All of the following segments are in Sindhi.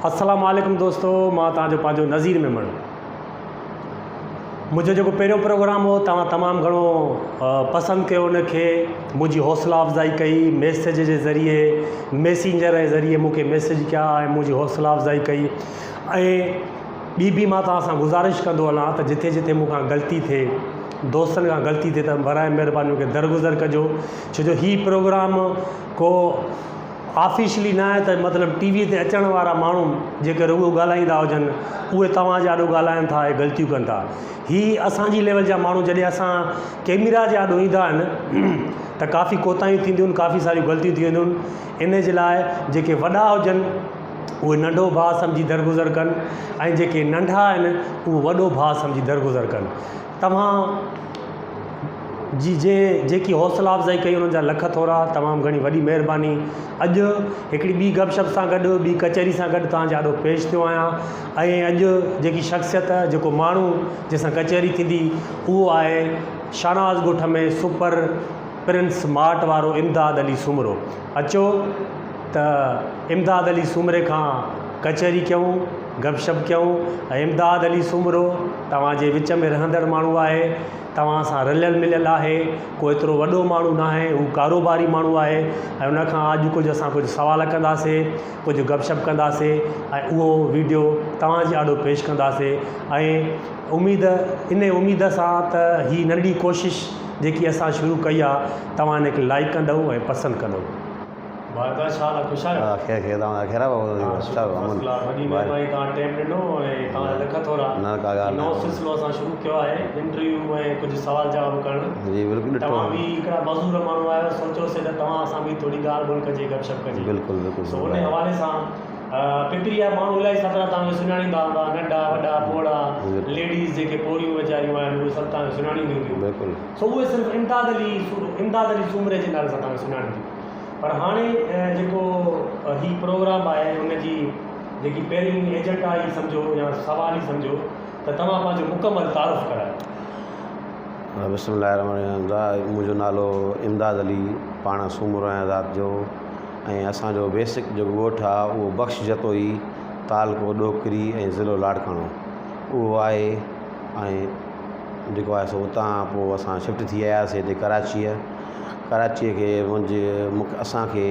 السلام عليڪم دوستو مان توهان جو پنهنجو نذير ميمڻ منهنجو جيڪو پهريون پروگرام هو توهان تمام گهڻو پسند ڪيو ان کي منهنجي حوصلا افزائي ڪئي ميسيج جي ذريعي ميسينجر جي ذريعي مون کي ميسيج ڪيا ۽ منهنجي حوصلا افزائي ڪئي ۽ ٻي به مان توهان سان گذارش ڪندو هلان ته جتي جتي مون کان غلطي ٿئي دوستن کان غلطي ٿئي ته برائي مهرباني مون کي درگذر ڪجو ڇو جو هي پروگرام ڪو آفيشلي نه آهي ته مطلب ٽي وي تي اچڻ وارا ماڻهو جيڪي رڳو ڳالهائيندا هجن اهي توهان جي آڏو ڳالهائن ٿا ۽ غلطيون ڪن ٿا. هي اسان جي ليول جا ماڻهو جڏهن اسان ڪيميرا جي آڏو ايندا آهن ته ڪافي ڪوتاهيون ٿينديون آهن ڪافي ساريون غلطيون ٿي وينديون آهن ان جي لاء جيڪي وڏا هجن اهي ننڍو ڀاء سمجهي درگذر ڪن ۽ جيڪي ننڍا آهن اهو وڏو ڀاء سمجهي درگذر ڪن. توهان جي جنهن جيڪي حوصلا افزائي ڪئي انهن جا لک ٿورا تمام گهڻي وڏي مهرباني اڄ هڪڙي ٻي گپ شپ سان گڏ ٻي ڪچهري سان گڏ توهان جي آڏو پيش ٿيو آهيان ۽ اڄ جيڪي شخصيت جيڪو ماڻهو جنهن سان ڪچهري ٿيندي اهو آهي شاهنواز ڳوٺ ۾ سپر پرنس مارٽ وارو امداد علي سومرو اچو ته امداد علي سومري کان ڪچهري ڪيون گپ شپ ڪيون ۽ امداد علي سومرو توهان جي وچ ۾ رهندڙ ماڻهو آهي توهان سان رليل مليل آهي ڪو ايترو وڏو ماڻهو ناهي هو ڪاروباري ماڻهو آهي ۽ ان کان اڄ ڪجهه اسان ڪجهه سوال ڪنداسي ڪجهه گپ شپ ڪنداسي ۽ اهو ويڊيو توهان جي آڏو پيش ڪنداسي ۽ اميد ان اميد سان ته هي ننڍڙي ڪوشش جيڪي اسان شروع ڪئي آهي توهان ان کي لائڪ ڪندؤ ۽ پسند ڪندؤ. والده ڇا حال آ خوش آهيو؟ ها خير خير توهان خير آ بابا ها شڪر فرسٽ ڪلاس وڏي مهرباني توهان ٽيم ڏنو ۽ توهان جا لک ٿورا نه ڪا ڳالهه نئون سلسلو اسان شروع ڪيو آهي انٽرويو ۽ ڪجهه سوال جواب ڪرڻ جي بلڪل ڏٺو توهان به هڪڙا معذور ماڻهو آهيو سوچيوسي ته توهان سان به ٿوري ڳالهه ٻولهه ڪجي گپ شپ ڪجي بلڪل بلڪل سو ان حوالي سان پپري جا ماڻهو الاهي ساترا توهان کي سڃاڻيندا هوندا ننڍا وڏا پوڙها ليڊيز جيڪي پوڙهيون ويچاريون آهن اهي سڀ توهان کي سڃاڻينديون هونديون بلڪل سو اهي صرف امداد علي امداد علي سومري جي نالي سان توهان کي سڃاڻينديون پر هاڻي جيڪو هي پروگرام آهي ان جي جيڪي پهرين ايجنڊا ئي سمجهو يا سوال ئي سمجهو ته توهان پنهنجو مڪمل تعارف ڪرايو. بسم الله الرحمن الرحيم منهنجو نالو امداد علي پاڻ سومرو آهيان ذات جو ۽ اسان جو بيسڪ جيڪو ڳوٺ آهي اهو بخش جتوئي تعلقو ڏوڪري ۽ ضلعو لاڙڪاڻو اهو آهي ۽ جيڪو آهي سو اتان پوء اسان شفٽ ٿي آياسي هتي ڪراچيء ڪراچيء کي منهنجي مون اسان کي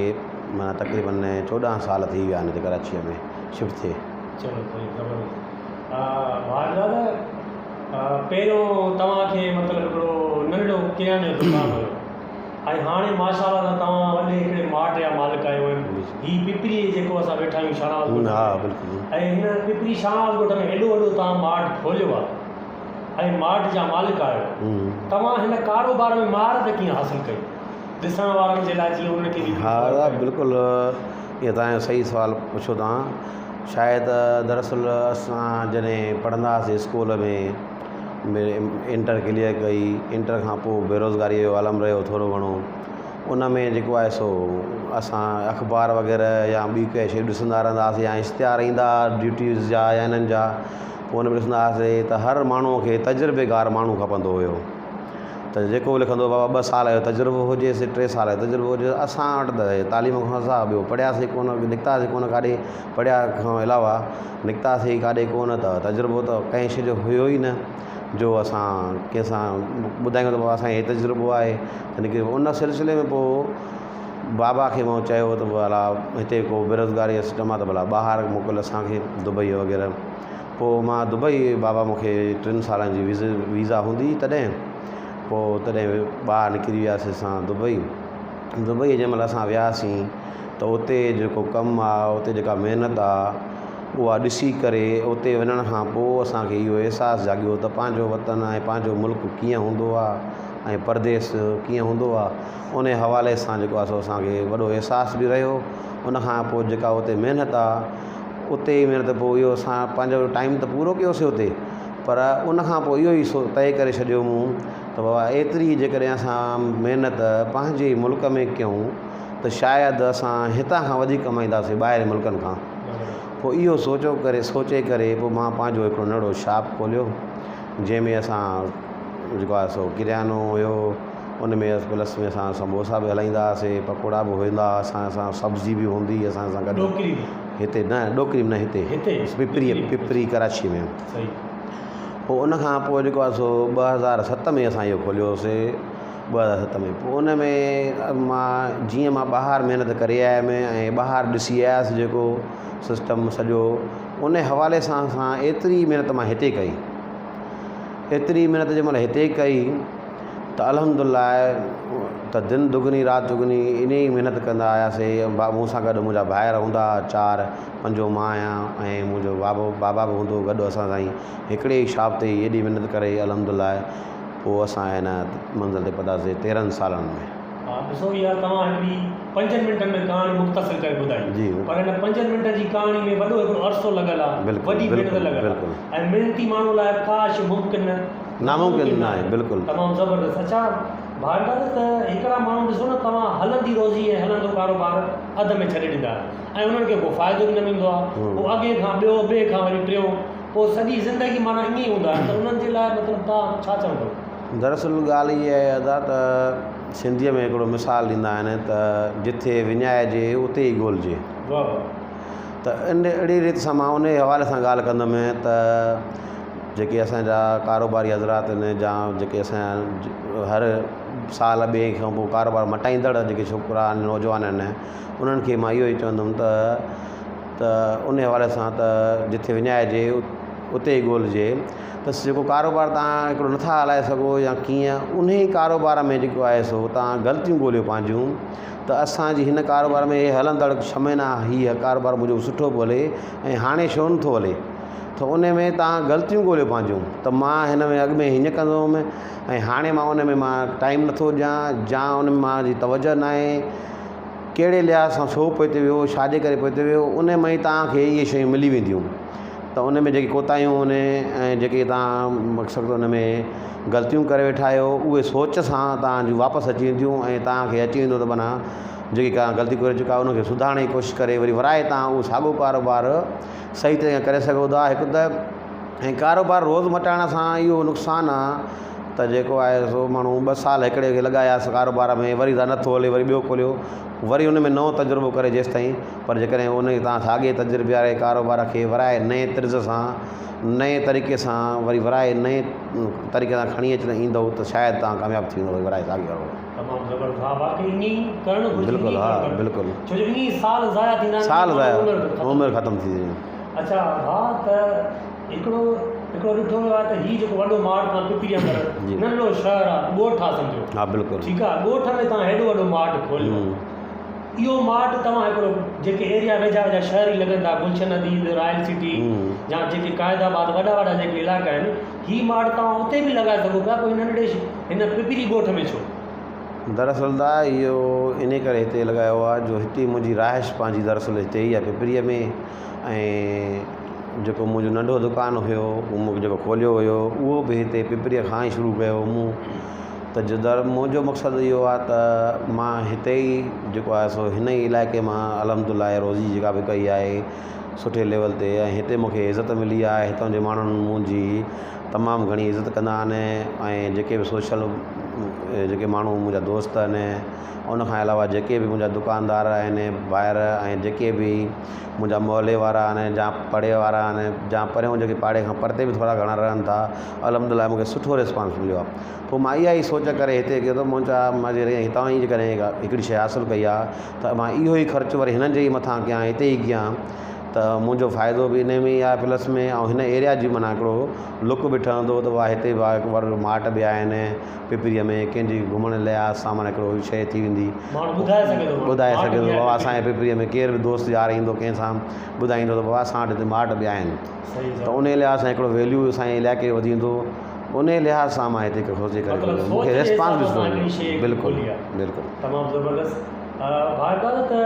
معنيٰ تقريبن 14 سال ٿي ويا آهن هتي ڪراچيء ۾ شفٽ ٿئي. چلو صحيح زبردست ڀاء دادا پهريون توهان کي مطلب هڪڙو ننڍڙو ڪرياني جو دڪان هيو ۽ هاڻي ماشاء الله سان توهان وڏي هڪڙي مارٽ جا مالڪ آهيو ۽ هي پپري جيڪو اسان ويٺا آهيون شاهنواز ڳوٺ ها بلڪل ۽ هن پپري شاهنواز ڳوٺ ۾ هيڏو وڏو توهان مارٽ کوليو آهي ۽ مارٽ جا مالڪ آهيو. توهان هن ڪاروبار ۾ مهارت ڪيئن حاصل ڪئي؟ ڏسڻ وارن جي لاء جيئن انهن کي به ها خبر دادا پوي. بلڪل اهو توهان جو صحيح سوال پڇيو توهان شايد دراصل اسان جڏهن پڙهندا هئاسين اسڪول ۾ انٽر ڪليئر ڪئي انٽر کان پوءِ بيروزگاريء جو عالم رهيو ٿورو گهڻو ان ۾ جيڪو آهي سو اسان اخبار وغيره يا ٻي ڪائي شيء ڏسندا رهندا هئاسين يا اشتهار ايندا هئا ڊيوٽيز جا يا انهن جا پوء ان ۾ ڏسندا هئاسين ته هر ماڻهوء کي تجربيڪار ماڻهو کپندو هيو ته جيڪو به لکندو هو بابا ٻه سال جو تجربو هجيس ٽي سال جو تجربو هجيس اسان وٽ ته تعليم کان سواء ٻيو پڙهياسين ڪونه نڪتاسين ڪونه ڪاڏي پڙهيا کان علاوه نڪتاسين ڪاڏي ڪونه ته تجربو ته ڪنهن شيء جو هيو ئي نه جو اسان ڪنهن سان ٻڌايون ته بابا اسان کي هي تجربو آهي ته نڪري ان سلسلي ۾ پوء بابا کي مون چيو ته ڀلا هتي ڪو بيروزگاري جو سسٽم آهي ته ڀلا ٻاهر موڪل اسان کي دبئي وغيره پوء مان دبئي بابا مون کي ٽن سالن جي ويزا هوندي هئي تڏهن پوء تڏهن ٻاهر نڪري وياسين اسان دبئي دبئي جنهن مهل اسان وياسين ته اتي جيڪو ڪم آهي اتي جيڪا محنت آهي اها ڏسي ڪري اتي وڃڻ کان پوء اسان کي اهو احساس جاڳيو ته پنهنجو وطن ۽ پنهنجو ملڪ ڪيئن هوندو آهي ۽ پرديس ڪيئن هوندو آهي ان حوالي سان جيڪو آهي سو اسان کي وڏو احساس به رهيو ان کان پوء جيڪا اتي محنت آهي اتي ئي محنت پوء اهو اسان پنهنجو ٽائيم ته پورو ڪيوسين اتي پر ان کان پوء اهو ئي سو طئي ڪري ڇڏيو مون ته بابا ايتري جيڪڏهن اسان محنت پنهنجي ملڪ ۾ ڪيون ته شايد اسان هتان کان وڌيڪ ڪمائينداسين ٻاهرين ملڪن کان پوء اهو سوچو ڪري سوچي ڪري پوء مان پنهنجو هڪڙو ننڍڙو شاپ کوليو جنهن ۾ اسان جيڪو آهي سو ڪريانو هيو ان ۾ پلس ۾ اسان سمبوسا به هلائيندا هئاسين پڪوڙا به هوندا هئا اسان سان سبزي به هوندي هئي اسان سان گڏ ڏوڪري ۾. هتي نه ڏوڪري ۾ نه هتي هتي پپري پپري ڪراچي ۾ صحيح. پوء ان کان پوء جيڪو آهي سو 2007 ۾ اسان اهو کوليوسي 2007 ۾ پوء ان ۾ مان جيئن مان ٻاهر محنت ڪري آيم ۽ ٻاهر ڏسي آيس جيڪو سسٽم سڄو ان حوالي سان اسان ايتري محنت مان هتي ڪئي ايتري محنت جنهن مهل هتي ڪئي ته الحمد لله ته دن دگني رات چگني ان ئي محنت ڪندا آياسي مون سان گڏ منهنجا ڀائر هوندا هئا چار پنجون مان آهيان ۽ منهنجو بابو بابا به هوندو هو گڏ اسان سان ئي هڪڙي ئي شاپ تي ايڏي محنت ڪري الحمد لله پوء اسان هن منزل تي پهتاسي 13 سالن ۾. ها ڏسو اها توهان هڪڙي پنجن منٽن ۾ ڪهاڻي مختصر ڪري ٻڌائي جي پر هن پنجن منٽن جي ڪهاڻي ۾ وڏو هڪڙو عرصو لڳل آهي بلڪل وڏي محنت بلڪل لڳل آهي بلڪل ۽ محنتي ماڻهو لاء ڪا شيء ممڪن نه ناممڪن ناهي بلڪل. تمام زبردست اڇا ڀائر دادا ته هڪڙا ماڻهو ڏسو نه توهان هلندي روزي ۽ هلندو ڪاروبار اڌ ۾ ڇڏي ڏيندا آهن ۽ انهن کي ڪو فائدو به نه ملندو آهي پوء اڳئين کان ٻيو ٻئي کان وري ٽيون پوء سڄي زندگي معنيٰ ائين ئي هوندا آهن ته انهن جي لاء مطلب توهان ڇا چوندو؟ دراصل ڳالهه اها آهي ادا ته سنڌيء ۾ هڪڙو مثال ڏيندا آهن ته جٿي وڃائجي اتي ئي ڳولجي. واه واه. ته ان اهڙي ريت سان مان انهي حوالي سان ڳالهه ڪندم ته جيڪي اسان جا ڪاروباري حضرات آهن يا جيڪي اسان جا هر سال ٻئي کان پوء ڪاروبار مٽائيندڙ جيڪي ڇوڪرا آهن نوجوان آهن انهن کي مان اهو ئي چوندم ته ته ان حوالي سان ته جتي وڃائجي اتي ئي ڳولجي ته جيڪو ڪاروبار توهان هڪڙو نٿا هلائي سگهو يا ڪيئن ان ئي ڪاروبار ۾ جيڪو آهي سو توهان غلطيون ڳوليو پنهنجون ته اسانجي هن ڪاروبار ۾ هلندڙ ڇهه مهينا هيء ڪاروبار منهنجو سٺو پيو هلي ۽ هاڻي ڇو نٿو هلي ته ان ۾ توهان غلطيون ڳوليو پنهنجون ته مان هن ۾ اڳ ۾ هيئن ڪندو هئم ۽ هاڻي مان ان ۾ مان ٽائيم نٿو ڏيان يا ان ۾ منهنجي توجهه ناهي ڪهڙي لحاظ سان ڇو پوئتي ويو، ڇا جي ڪري پوئتي ويو، ان مان ئي توهان کي اهي شيون ملي وينديون ته ان ۾ جيڪي ڪوتاهيون آهن ۽ جيڪي توهان مقصد ان ۾ غلطيون ڪري ويٺا آهيو اهي سوچ سان توهان جون واپس اچي وينديون ۽ توهان کي اچي ويندو ته معنيٰ جيڪي توهان غلطي ڪري چڪا آهيو ان کي سڌارڻ جي ڪوشش ڪري وري ورائي توهان اهو ساڳيو ڪاروبار صحيح طريقي سان ڪري سگهو ٿا هڪ ته ۽ ڪاروبار روز مٽائڻ سان اهو نقصان آهي ته جيڪو آهي سو ماڻهو ٻه سال هڪڙي کي لڳاياس ڪاروبار ۾ وري ته نٿو هلي وري ٻيو کوليو وري ان ۾ نئون تجربو ڪري جيستائين پر جيڪڏهن ان کي توهان ساڳئي تجربي واري ڪاروبار کي ورائي نئين طرز سان نئين طريقي سان وري ورائي نئين طريقي سان کڻي اچڻ ايندو ته شايد توهان ڪامياب ٿي ويندو وري ورائي ساڳي ڪاروبار. تمام زبردست ها واقعي ائين ئي ڪرڻ گهرجي بلڪل ها بلڪل ڇو جو ائين ئي سال ضايع ٿيندا آهن سال ضايع عمر ختم ٿي وڃي. اڇا ڀاء ته هڪڙو هڪڙو ڏٺو ويو آهي ته هي جيڪو وڏو مارٽ تان پپري اندر جي. ننڍڙو شهر آهي ڳوٺ آهي سمجهو ها بلڪل ٺيڪ آهي ڳوٺ ۾ توهان هيڏو وڏو مارٽ کوليو اهو مارٽ توهان هڪڙو جيڪي ايريا ويجها ويجها شهر ئي لڳن ٿا گلشن حديد رائل سٽي يا جيڪي قائد آباد وڏا وڏا جيڪي علائقا آهن هي مارٽ توهان اتي به لڳائي سگهو پيا پوء ننڍڙي هن پپري ڳوٺ ۾ ڇو؟ دراصل دا اهو انهي ڪري هتي لڳايو آهي جو هتي منهنجي رهائش پنهنجي دراصل هتي ئي آهي پپريء ۾ ۽ جيڪو منهنجو ننڍو دڪان هيو اهو مون جيڪو کوليو هيو اهو به هتي پپريء کان ئي شروع ڪيو مون ته جدر منهنجو مقصد اهو آهي ته مان هتي ئي جيڪو آهي سو هن ئي علائقي مان الحمد لله روزي جيڪا به ڪئي آهي سٺي ليول تي ۽ هتي مون کي عزت ملي آهي هتان جي ماڻهن منهنجي تمام گهڻي عزت ڪندا آهن ۽ جيڪي به سوشل جيڪي ماڻهو منهنجا دوست آهن ان کان علاوه جيڪي به منهنجا دڪاندار آهن ڀائر ۽ جيڪي به منهنجا محلي وارا آهن يا پڙي وارا آهن يا پريون جيڪي پاڙي کان پرتي به ٿورا گهڻا رهن ٿا الحمد لله مون کي سٺو رسپانس مليو آهي پوء مان اها ئي سوچ ڪري هتي ڪيو ته منهنجا مان جڏهن هتان ئي جيڪڏهن هڪڙي شيء حاصل ڪئي آهي ته مان اهو ئي خرچ وري هنن جي ئي مٿان ڪيان هتي ئي ڪيان ته منهنجو فائدو به انهي ۾ ئي آهي پلس ۾ ۽ هن ايريا جي معنيٰ هڪڙو لڪ به ٺهندو ته واهه هتي به هڪ مارٽ به آهن پپريء ۾ ڪنهن جي گهمڻ لحاظ سان معنيٰ هڪڙو شيء ٿي ويندي ماڻهو ٻڌائي سگهي ٿو ٻڌائي سگهي ٿو بابا اسان جي پپريء ۾ ڪير به دوست يار ايندو ڪنهن سان ٻڌائيندو ته بابا اسان وٽ هتي مارٽ به آهن ته انهي لحاظ سان هڪڙو ويليو اسان جي علائقي جو وڌي ويندو انهي لحاظ سان مان هتي سوچي ڪري مطلب مون سوچ کي جي ريسپانس حساب به سان سٺو هڪڙي مليو شيء بلڪل کولي آهي بلڪل تمام زبردست ڀاء دادا ته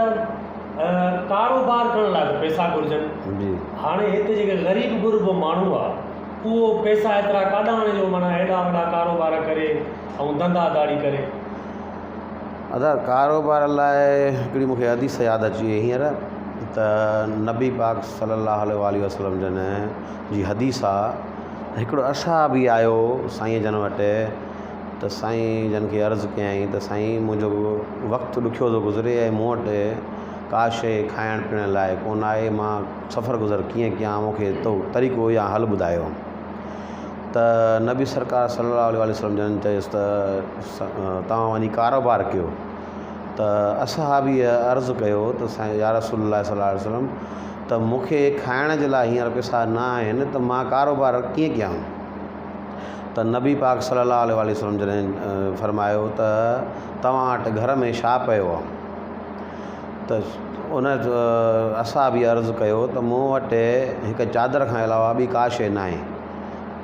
ڪاروبار ڪرڻ لاء ته پئسا گهرجن. جي. هاڻي هتي جيڪي غريب غربو ماڻهو آ اهو پئسا ايترا ڪاڏان آڻي جو معنيٰ ايڏا وڏا ڪاروبار ڪري ۽ ڌنڌا ڌاڙي ڪري. ادا ڪاروبار لاء هڪڙي مون کي حديث ياد اچي وئي هينئر ته نبي پاڪ صلي الله عليه واٰله وسلم جن جي حديث آ هڪڙو اصحابي آيو سائين جن وٽ ته سائين جن کي عرض ڪيائين ته سائين منهنجو وقت ڏکيو ٿو گذري ۽ مون وٽ ڪا شيء کائڻ پيئڻ لاء ڪونه آهي مان سفر گذر ڪيئن ڪيان مون کي تو طريقو يا حل ٻڌايو ته نبي سرڪار صلي الله عليه وسلم جن چيس ته توهان وڃي ڪاروبار ڪيو ته اصحابيء عرض ڪيو ته سائين يا رسول الله صلي الله عليه وسلم ته مون کي کائڻ جي لاء هينئر پئسا نه آهن ته مان ڪاروبار ڪيئن ڪيان ته نبي پاڪ صلي الله عليه واٰله وسلم جڏهن فرمايو ته توهان وٽ گهر ۾ ڇا پيو آهي ته ان اصحابي عرض ڪيو ته مون وٽ هڪ چادر کان علاوه ٻي ڪا شيء ناهي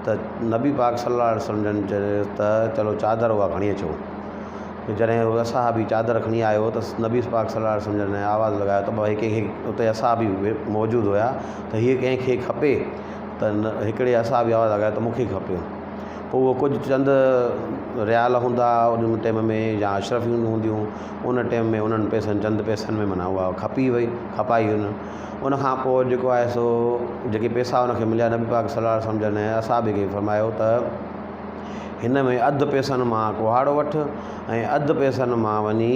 ته نبي پاڪ صلي الله عليه وسلم جن چيو ته چلو چادر اها کڻي اچو جڏهن اهو اصحابي چادر کڻي آيو ته نبي پاڪ صلي الله عليه وسلم جن آواز لڳايو ته ڀئي ڪنهن کي اتي اصحابي موجود هيا ته هيء ڪنهن کي کپي ته هڪڙي اصحابي آواز لڳايو ته مون کي کپي. پوء اهو ڪجهه چند ريال هوندا ان ٽيم ۾ يا اشرفيون هونديون ان ٽيم ۾ انهن پئسن چند پئسن ۾ معنيٰ اها کپي وئي کپائي هن ان کان پوء جيڪو آهي سو جيڪي پئسا ان کي مليا نبي پاڪ صلي الله عليه وسلم جن اصحابي کي فرمايو ته هن ۾ اڌ پئسن مان ڪهاڙو وٺ ۽ اڌ پئسن مان وڃي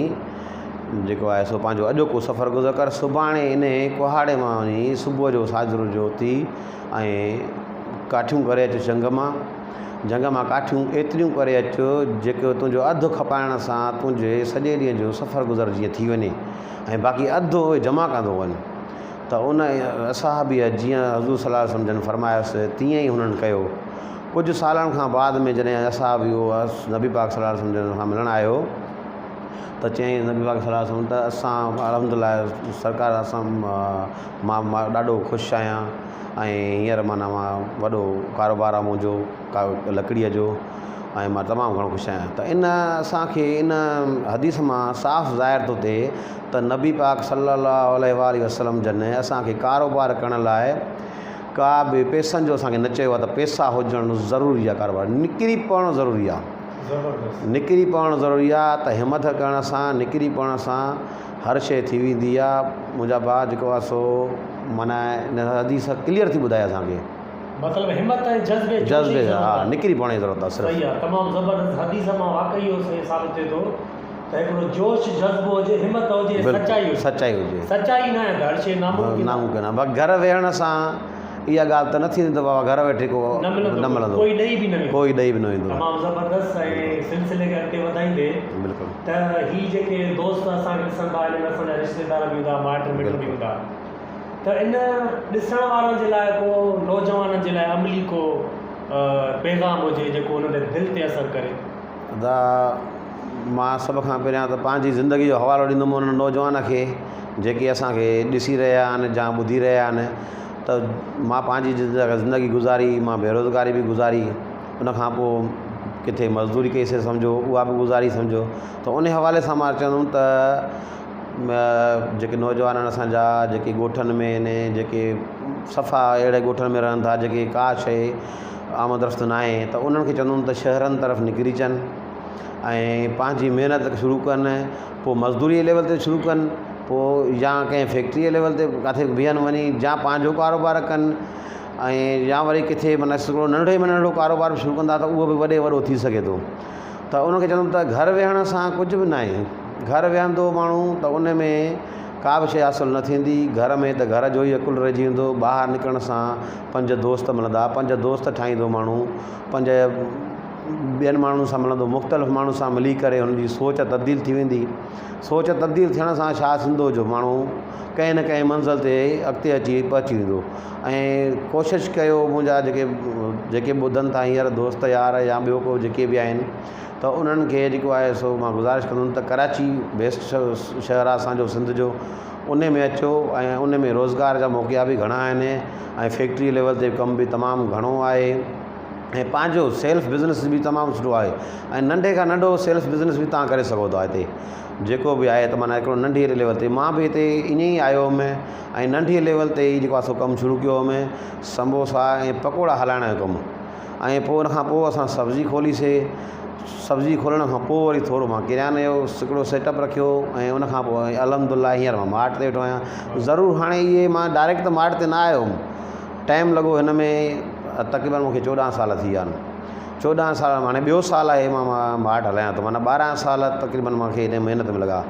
جيڪو آهي سو پنهنجو اڄوڪو سفر گذر ڪر سڀاڻي انهي ڪهاڙي مان وڃي صبح جو ساجهر جو اٿي ۽ ڪاٺيون ڪري اچ جهنگ مان جهنگ مان ڪاٺيون ايتريون ڪري اچ جيڪو تنهنجو اڌ کپائڻ سان تنهنجي سڄي ڏينهن جو سفر گذر جيئن ٿي وڃي ۽ باقي اڌ اهي جمع ڪندو وڃ ته ان اصحابيء جيئن حضور صلي الله عليه وسلم جن فرمايس تيئن ئي هنن ڪيو. ڪجهه سالن کان بعد ۾ جڏهن اصحابي اهو نبي پاڪ صلي الله عليه وسلم جن کان ملڻ آيو ته چيائين نبي پاڪ صلي الله عليه وسلم ته اسان الحمد لله سرڪار اسان مان مان ڏاڍو خوش آهيان ۽ هينئر معنيٰ مان وڏو ڪاروبار آهي منهنجو لڪڙيء جو ۽ مان تمام گهڻو خوش آهيان ته ان اسان کي ان حديث مان صاف ظاهر ٿو ٿئي ته نبي پاڪ صلي الله عليه واٰله وسلم جن اسان کي ڪاروبار ڪرڻ لاء ڪا به پئسن جو اسان کي نه چيو آهي ته پئسا هجڻ ضروري آهي ڪاروبار نڪري پوڻ ضروري آهي نڪري پوڻ ضروري آهي ته همٿ ڪرڻ سان نڪري پوڻ سان هر شيء ٿي ويندي آهي منهنجا ڀاء جيڪو آهي سو معنيٰ ان حديث ڪليئر ٿي ٻڌائي اسان کي. مطلب همت ۽ جذبي جوش جي جذبي ضرورت ها آهي. نڪري پوڻ جي ضرورت آهي صرف. صحيح آهي تمام زبردست حديث مان واقعي اهو صحيح ثابت ٿئي ٿو ته هڪڙو جوش جذبو هجي همت هجي ۽ بلڪل سچائي هجي سچائي هجي. سچائي نه آهي ته هر شيء ناممڪن آهي. ناممڪن آهي باقي گهر ويهڻ سان اها ڳالهه ته نه ٿيندي ته بابا گهر ويٺي ڪو نه ملندو نه ملندو ڪوئي ڏئي به نه ويندو. ڪوئي ڏئي به نه ويندو. تمام زبردست ۽ سلسلي کي اڳتي وڌائيندي بلڪل. ته هي جيڪي دوست اسان کي ڏسن ٿا انهن ۾ اسان جا رشتيدار به هوندا مائٽ مٽ به بلڪل. هوندا. ته ان ڏسڻ وارن جي لاء ڪو نوجوانن جي لاء عملي ڪو پيغام هجي جيڪو انهن جي دل تي اثر ڪري. ادا مان سڀ کان پهريان ته پنهنجي زندگي جو حوالو ڏيندم انهن نوجوان کي جيڪي اسان کي ڏسي رهيا آهن يا ٻڌي رهيا آهن ته مان پنهنجي زندگي گذاري مان بيروزگاري به گذاري ان کان پوء ڪٿي مزدوري ڪئي سي سمجهو اها به گذاري سمجهو ته ان حوالي سان مان چوندم ته جيڪي نوجوان آهن اسان جا جيڪي ڳوٺن ۾ آهن جيڪي صفا اهڙي ڳوٺن ۾ رهن ٿا جيڪي ڪا شيء آمد رفت نه آهي ته انهن کي چوندم ته شهرن طرف نڪري اچن ۽ پنهنجي محنت شروع ڪن پوءِ مزدوريءَ ليول تي شروع ڪن پوءِ يا ڪنهن فيڪٽريءَ ليول تي ڪٿي بيهن وڃي يا پنهنجو ڪاروبار ڪن ۽ يا وري ڪٿي معنيٰ هڪڙو ننڍي ۾ ننڍڙو ڪاروبار به شروع ڪندا ته اهو به وڏي وڏو ٿي سگهي ٿو ته ان کي چوندم ته گهر ويهڻ سان ڪجهه به ناهي گهر ويهندو ماڻهو ته ان ۾ ڪا به شيء حاصل نه ٿيندي گهر ۾ ته گهر جو ئي عقل رهجي ويندو ٻاهر نڪرڻ سان پنج دوست ملندا پنج دوست ٺاهيندو ماڻهو پنج ٻين ماڻهن سان ملندو مختلف ماڻهن سان ملي ڪري هن جي سوچ تبديل ٿي ويندي سوچ تبديل ٿيڻ سان ڇا ٿيندو جو ماڻهو ڪنهن نه ڪنهن منزل تي اڳتي اچي پهچي ويندو ۽ ڪوشش ڪيو منهنجا جيڪي جيڪي ٻڌن ٿا هينئر دوست يار يا ٻيو ڪو جيڪي به آهن ته انهن کي جيڪو آهي سو مان گذارش ڪندم ته ڪراچي بيسٽ شهر آهي اسانجو سنڌ جو ان ۾ اچو ۽ ان ۾ روزگار جا موقعا به گهڻا آهن ۽ فيڪٽري ليول تي ڪم به تمام گهڻو آهي ۽ پنهنجو سيلف بزنس به تمام سٺو آهي ۽ ننڍي کان ننڍو سيلف بزنس به توهان ڪري سگهو ٿا هتي جيڪو به آهي ته معنيٰ هڪڙو ننڍي ليول تي مان به هتي ائين ئي آيو هئم ۽ ننڍي ليول تي ئي جيڪو آهي سو ڪم شروع ڪيو هئم سمبوسا ۽ پڪوڙا هلائڻ جو ڪم ۽ پوء ان کان پوء اسان سبزي کوليسي سبزي کولڻ کان پوء وري ٿورو مان ڪرياني جو هڪڙو سيٽ اپ رکيو ۽ ان کان پوء الحمد لله هينئر مان مارٽ تي ويٺو آهيان ضرور هاڻي اهي مان ڊائريڪٽ ته مارٽ تي نه آيو هئم ٽائيم لڳو هن ۾ تقريبن مونکي 14 سال ٿي ويا آهن 14 سال هاڻي ٻيو سال آهي مان مارٽ هلايان ٿو معنيٰ 12 سال تقريبن مونکي هن محنت ۾ لڳا.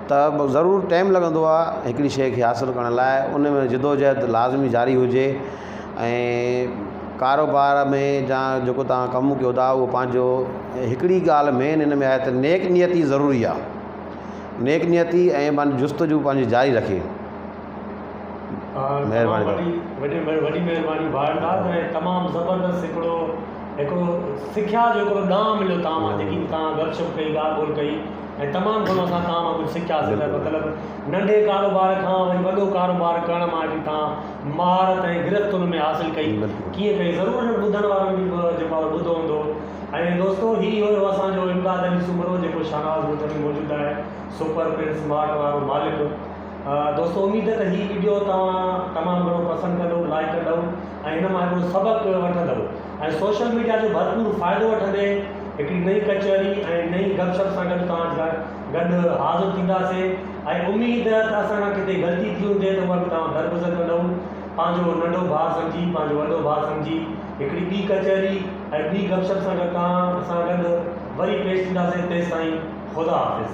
ته ضرور ٽائيم لڳندو آهي هڪڙي شيءِ کي حاصل ڪرڻ لاءِ ان ۾ جدوجهد لازمي جاري هجي ۽ ڪاروبار ۾ جا جيڪو توهان ڪم ڪيو ٿا اهو پنهنجو هڪڙي ڳالهه مين هن ۾ آهي ته نيڪ نيتي ضروري آهي نيڪ نيتي ۽ پنهنجي جستجو پنهنجي جاري رکي. تمام وڏي وڏي وڏي مهرباني ڀاء امداد ۽ تمام زبردست هڪڙو هڪڙو سکيا جو هڪڙو ڏانء مليو توهان مان جيڪي به توهان گپ شپ ڪئي ڳالهه ٻولهه ڪئي ۽ تمام گهڻو اسان توهان مان ڪجهه سکياسي ته مطلب ننڍي ڪاروبار کان وري وڏو ڪاروبار ڪرڻ مان هڪڙي توهان مهارت ۽ گرفت ان ۾ حاصل ڪئي ڪيئن ڪئي ضرور انهن ٻڌڻ وارن به جيڪو آهي ٻڌو هوندو ۽ دوستو هي هيو اسان جو امداد علي سومرو جيڪو شاهنواز ڳوٺ ۾ موجود آهي سپر پرنس مارٽ وارو مالڪ دوستو اميد ته هي وڊيو توهان تمام گهڻو پسند ڪندو لائيڪ ڪندو ۽ هن مان هڪڙو سبق وٺندو ۽ سوشل ميڊيا جو ڀرپور فائدو وٺندي هڪڙي نئين ڪچهري ۽ نئين گپ شپ سان گڏ توهان سان گڏ حاضر ٿينداسي ۽ اميد ته اسان کان ڪٿي غلطي ٿي هوندي ته اها به توهان درگذر ڪندو پنهنجو ننڍو ڀاء سمجهي پنهنجو وڏو ڀاء سمجهي هڪڙي ٻي ڪچهري ۽ ٻي گپ شپ سان گڏ توهان سان گڏ وري پيش ٿينداسي تيستائين خدا حافظ.